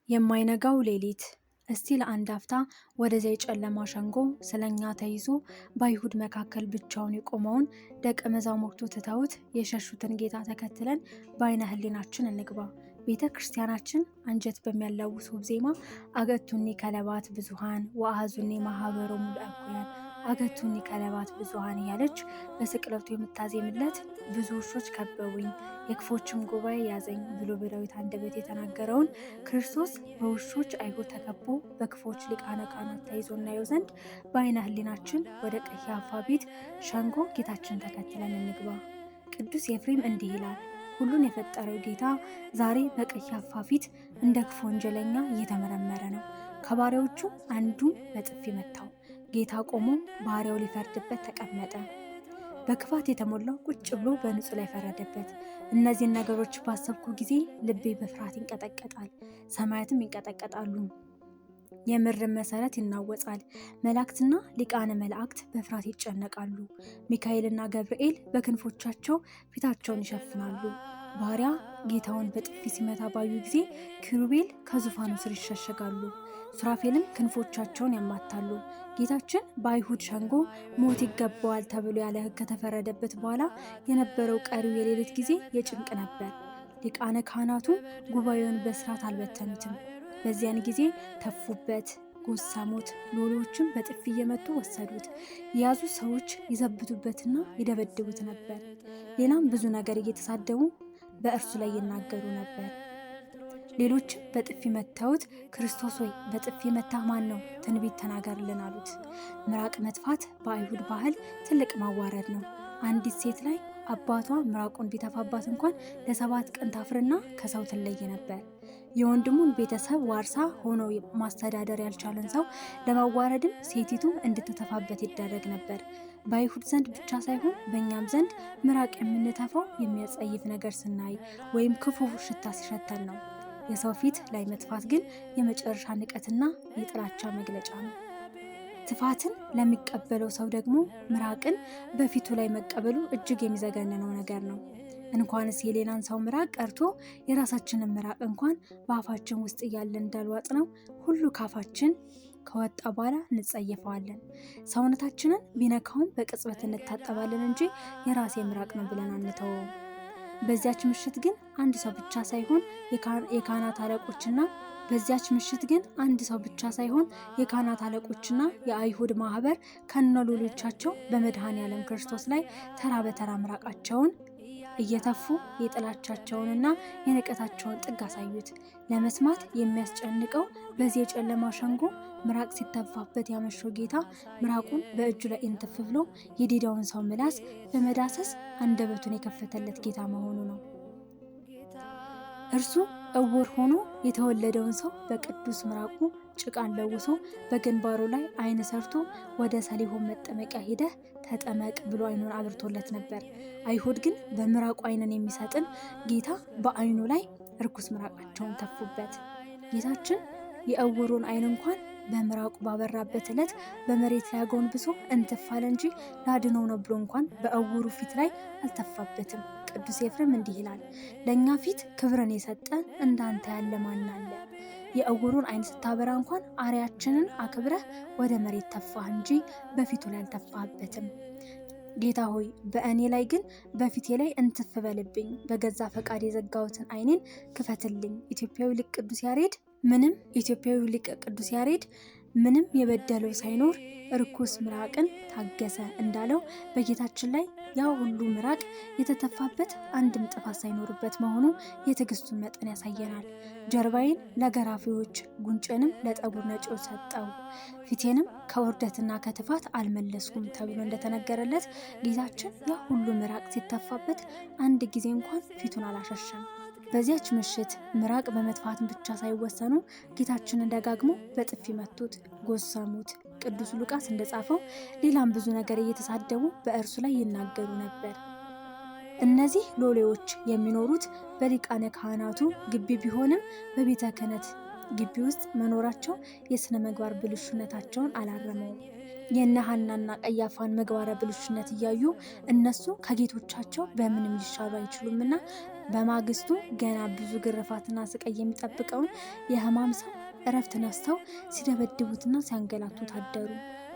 የማይነጋው ሌሊት። እስቲ ለአንድ አፍታ ወደዚያ የጨለማ ሸንጎ ስለኛ ተይዞ በአይሁድ መካከል ብቻውን የቆመውን፣ ደቀ መዛሙርቱ ትተውት የሸሹትን ጌታ ተከትለን በዓይነ ሕሊናችን እንግባ። ቤተ ክርስቲያናችን አንጀት በሚያላውስ ውብ ዜማ "አገቱኒ ከለባት ብዙኃን ወአኀዙኒ ማኅበሮሙ ለእኩያን፣ አገቱኒ ከለባት ብዙኃን" እያለች በስቅለቱ የምታዜምለት፣ "ብዙ ውሾች ከበቡኝ፣ የክፎችም ጉባኤ ያዘኝ" ብሎ በዳዊት አንደበት የተናገረውን ክርስቶስ በውሾች አይሁድ ተከቦ በክፎች ሊቃነ ካህናት ተይዞ እናየው ዘንድ በዓይነ ሕሊናችን ወደ ቀያፋ ቤት ሸንጎ ጌታችንን ተከትለን እንግባ። ቅዱስ ኤፍሬም እንዲህ ይላል። ሁሉን የፈጠረው ጌታ ዛሬ በቀያፋ ፊት እንደ ክፉ ወንጀለኛ እየተመረመረ ነው። ከባሪያዎቹ አንዱን በጥፊ መታው። ጌታ ቆሞ ባሪያው ሊፈርድበት ተቀመጠ። በክፋት የተሞላው ቁጭ ብሎ በንጹሕ ላይ ፈረደበት። እነዚህን ነገሮች ባሰብኩ ጊዜ ልቤ በፍርሃት ይንቀጠቀጣል፣ ሰማያትም ይንቀጠቀጣሉ፣ የምድር መሰረት ይናወጻል። መላእክትና ሊቃነ መላእክት በፍርሃት ይጨነቃሉ። ሚካኤልና ገብርኤል በክንፎቻቸው ፊታቸውን ይሸፍናሉ። ባሪያ ጌታውን በጥፊ ሲመታ ባዩ ጊዜ ኪሩቤል ከዙፋኑ ስር ይሸሸጋሉ፣ ሱራፌልም ክንፎቻቸውን ያማታሉ። ጌታችን በአይሁድ ሸንጎ ሞት ይገባዋል ተብሎ ያለ ሕግ ከተፈረደበት በኋላ የነበረው ቀሪው የሌሊት ጊዜ የጭንቅ ነበር። ሊቃነ ካህናቱ ጉባኤውን በስርዓት አልበተኑትም። በዚያን ጊዜ ተፉበት፣ ጎሰሙት፣ ሎሌዎችም በጥፊ እየመቱ ወሰዱት። የያዙ ሰዎች ይዘብቱበትና ይደበድቡት ነበር። ሌላም ብዙ ነገር እየተሳደቡ በእርሱ ላይ ይናገሩ ነበር። ሌሎችም በጥፊ መተውት፣ "ክርስቶስ ሆይ፣ በጥፊ መታህ ማን ነው? ትንቢት ተናገርልን" አሉት። ምራቅ መትፋት በአይሁድ ባህል ትልቅ ማዋረድ ነው። አንዲት ሴት ላይ አባቷ ምራቁን ቢተፋባት እንኳን ለ7 ቀን ታፍርና ከሰው ትለይ ነበር። የወንድሙን ቤተሰብ ዋርሳ ሆኖ ማስተዳደር ያልቻለን ሰው ለማዋረድም ሴቲቱ እንድትተፋበት ይደረግ ነበር። በአይሁድ ዘንድ ብቻ ሳይሆን በእኛም ዘንድ ምራቅ የምንተፋው የሚያጸይፍ ነገር ስናይ ወይም ክፉ ሽታ ሲሸተን ነው። የሰው ፊት ላይ መትፋት ግን የመጨረሻ ንቀትና የጥላቻ መግለጫ ነው። ትፋትን ለሚቀበለው ሰው ደግሞ ምራቅን በፊቱ ላይ መቀበሉ እጅግ የሚዘገንነው ነገር ነው። እንኳንስ የሌላን ሰው ምራቅ ቀርቶ የራሳችንን ምራቅ እንኳን በአፋችን ውስጥ እያለ እንዳልዋጥ ነው ሁሉ ካፋችን ከወጣ በኋላ እንጸየፈዋለን። ሰውነታችንን ቢነካውም በቅጽበት እንታጠባለን እንጂ የራሴ ምራቅ ነው ብለን አንተወውም። በዚያች ምሽት ግን አንድ ሰው ብቻ ሳይሆን የካህናት አለቆችና በዚያች ምሽት ግን አንድ ሰው ብቻ ሳይሆን የካህናት አለቆችና የአይሁድ ማህበር ከነሎሎቻቸው በመድኃኔ ዓለም ክርስቶስ ላይ ተራ በተራ ምራቃቸውን እየተፉ የጥላቻቸውንና የንቀታቸውን ጥግ አሳዩት። ለመስማት የሚያስጨንቀው በዚህ የጨለማ ሸንጎ ምራቅ ሲተፋበት ያመሸው ጌታ ምራቁን በእጁ ላይ እንትፍ ብሎ የዲዳውን ሰው ምላስ በመዳሰስ አንደበቱን የከፈተለት ጌታ መሆኑ ነው። እርሱ እውር ሆኖ የተወለደውን ሰው በቅዱስ ምራቁ ጭቃን ለውሶ በግንባሩ ላይ ዓይን ሰርቶ "ወደ ሰሊሆም መጠመቂያ ሄደህ ተጠመቅ" ብሎ ዓይኑን አብርቶለት ነበር። አይሁድ ግን በምራቁ ዓይንን የሚሰጥን ጌታ በዓይኑ ላይ እርኩስ ምራቃቸውን ተፉበት። ጌታችን የእውሩን ዓይን እንኳን በምራቁ ባበራበት ዕለት በመሬት ላይ አጎንብሶ እንትፍ አለ እንጂ ላድነው ነው ብሎ እንኳን በእውሩ ፊት ላይ አልተፋበትም። ቅዱስ ኤፍሬም እንዲህ ይላል፣ "ለእኛ ፊት ክብርን የሰጠ እንዳንተ ያለ ማን አለ? የእውሩን ዓይን ስታበራ እንኳን አርያችንን አክብረህ ወደ መሬት ተፋህ እንጂ በፊቱ ላይ አልተፋህበትም። ጌታ ሆይ፣ በእኔ ላይ ግን በፊቴ ላይ እንትፍ በልብኝ፣ በገዛ ፈቃድ የዘጋሁትን ዓይኔን ክፈትልኝ።" ኢትዮጵያዊ ሊቅ ቅዱስ ያሬድ "ምንም የበደለው ሳይኖር ርኩስ ምራቅን ታገሰ" እንዳለው በጌታችን ላይ ያ ሁሉ ምራቅ የተተፋበት አንድም ጥፋት ሳይኖርበት መሆኑ የትዕግስቱን መጠን ያሳየናል። "ጀርባዬን ለገራፊዎች፣ ጉንጬንም ለጠጉር ነጪዎች ሰጠው፣ ፊቴንም ከውርደትና ከትፋት አልመለስኩም" ተብሎ እንደተነገረለት ጌታችን ያ ሁሉ ምራቅ ሲተፋበት አንድ ጊዜ እንኳን ፊቱን አላሸሸም። በዚያች ምሽት ምራቅ በመትፋት ብቻ ሳይወሰኑ ጌታችንን ደጋግሞ በጥፊ መቱት፣ ጎሰሙት። ቅዱስ ሉቃስ እንደጻፈው ሌላም ብዙ ነገር እየተሳደቡ በእርሱ ላይ ይናገሩ ነበር። እነዚህ ሎሌዎች የሚኖሩት በሊቃነ ካህናቱ ግቢ ቢሆንም በቤተ ክህነት ግቢ ውስጥ መኖራቸው የሥነ ምግባር ብልሹነታቸውን አላረመውም። የነ ሐናና ቀያፋን ምግባረ ብልሹነት እያዩ እነሱ ከጌቶቻቸው በምንም ሊሻሉ አይችሉምና በማግስቱ ገና ብዙ ግርፋትና ስቃይ የሚጠብቀውን የሕማም ሰው እረፍት ነስተው ሲደበድቡትና ሲያንገላቱት አደሩ።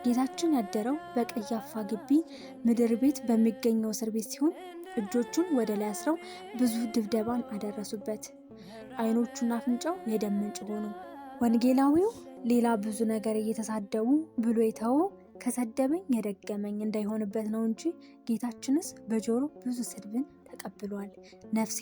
ጌታችን ያደረው በቀያፋ ግቢ ምድር ቤት በሚገኘው እስር ቤት ሲሆን እጆቹን ወደ ላይ አስረው ብዙ ድብደባን አደረሱበት። ዓይኖቹና አፍንጫው የደም ምንጭ ሆኑ። ወንጌላዊው ሌላ ብዙ ነገር እየተሳደቡ ብሎ የተወው ከሰደበኝ የደገመኝ እንዳይሆንበት ነው እንጂ ጌታችንስ በጆሮ ብዙ ስድብን ተቀብሏል። ነፍሴ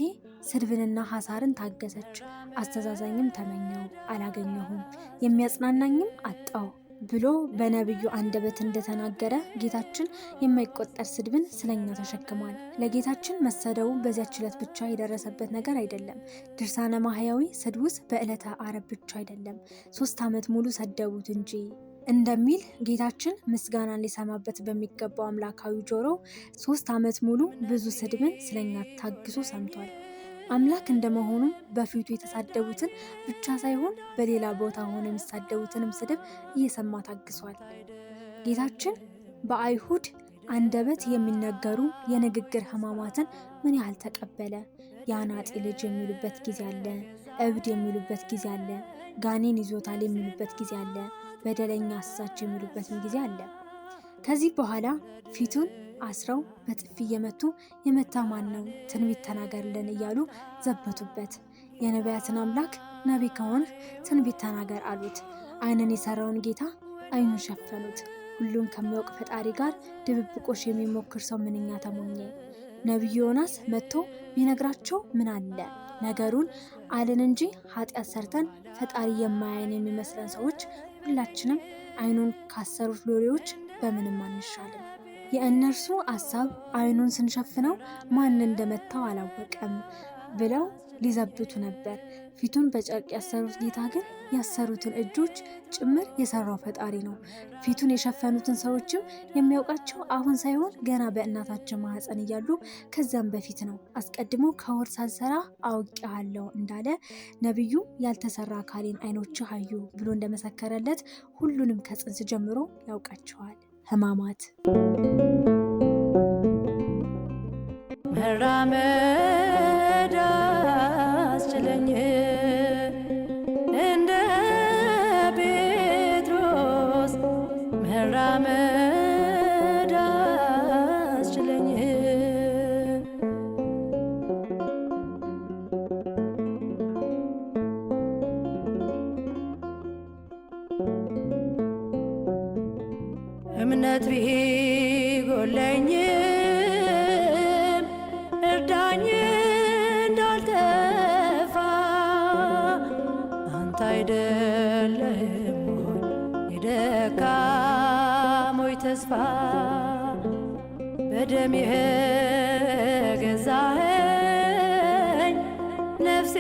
ስድብንና ሐሳርን ታገሰች፣ አስተዛዛኝም ተመኘው አላገኘሁም፣ የሚያጽናናኝም አጣሁ ብሎ በነቢዩ አንደበት እንደተናገረ ጌታችን የማይቆጠር ስድብን ስለኛ ተሸክሟል። ለጌታችን መሰደቡ በዚያች ዕለት ብቻ የደረሰበት ነገር አይደለም። ድርሳነ ማህያዊ ስድቡስ በዕለተ ዓርብ ብቻ አይደለም፣ 3 ዓመት ሙሉ ሰደቡት እንጂ እንደሚል ጌታችን ምስጋናን ሊሰማበት በሚገባው አምላካዊ ጆሮ 3 ዓመት ሙሉ ብዙ ስድብን ስለኛ ታግሶ ሰምቷል። አምላክ እንደመሆኑ በፊቱ የተሳደቡትን ብቻ ሳይሆን በሌላ ቦታ ሆኖ የሚሳደቡትንም ስድብ እየሰማ ታግሷል። ጌታችን በአይሁድ አንደበት የሚነገሩ የንግግር ሕማማትን ምን ያህል ተቀበለ? የአናጢ ልጅ የሚሉበት ጊዜ አለ፣ እብድ የሚሉበት ጊዜ አለ፣ ጋኔን ይዞታል የሚሉበት ጊዜ አለ፣ በደለኛ አሳች የሚሉበትም ጊዜ አለ። ከዚህ በኋላ ፊቱን አስረው በጥፊ እየመቱ የመታ ማን ነው? ትንቢት ተናገርልን እያሉ ዘበቱበት። የነቢያትን አምላክ ነቢይ ከሆንህ ትንቢት ተናገር አሉት። ዓይንን የሰራውን ጌታ ዓይኑን ሸፈኑት። ሁሉን ከሚያውቅ ፈጣሪ ጋር ድብብቆሽ የሚሞክር ሰው ምንኛ ተሞኘ! ነቢዩ ዮናስ መጥቶ ቢነግራቸው ምን አለ? ነገሩን አልን እንጂ ኃጢአት ሰርተን ፈጣሪ የማያየን የሚመስለን ሰዎች ሁላችንም ዓይኑን ካሰሩት ሎሌዎች በምንም አንሻልም። የእነርሱ አሳብ ዓይኑን ስንሸፍነው ማን እንደመታው አላወቀም ብለው ሊዘብቱ ነበር። ፊቱን በጨርቅ ያሰሩት ጌታ ግን ያሰሩትን እጆች ጭምር የሰራው ፈጣሪ ነው። ፊቱን የሸፈኑትን ሰዎችም የሚያውቃቸው አሁን ሳይሆን ገና በእናታቸው ማህፀን እያሉ ከዚያም በፊት ነው። አስቀድሞ ከሆድ ሳልሰራ አውቄሃለሁ እንዳለ ነቢዩ ያልተሰራ አካሌን ዓይኖችህ አዩ ብሎ እንደመሰከረለት ሁሉንም ከጽንስ ጀምሮ ያውቃቸዋል። ሕማማት መራመድ አስችለኝ እንደ ጴጥሮስ መራመድ አስችለኝ። እምነት ቢጎለኝም እርዳኝ እንዳልጠፋ አንተ አይደለህም ወይ የደካሞች ተስፋ በደምህ ገዛኸኝ ነፍሴ።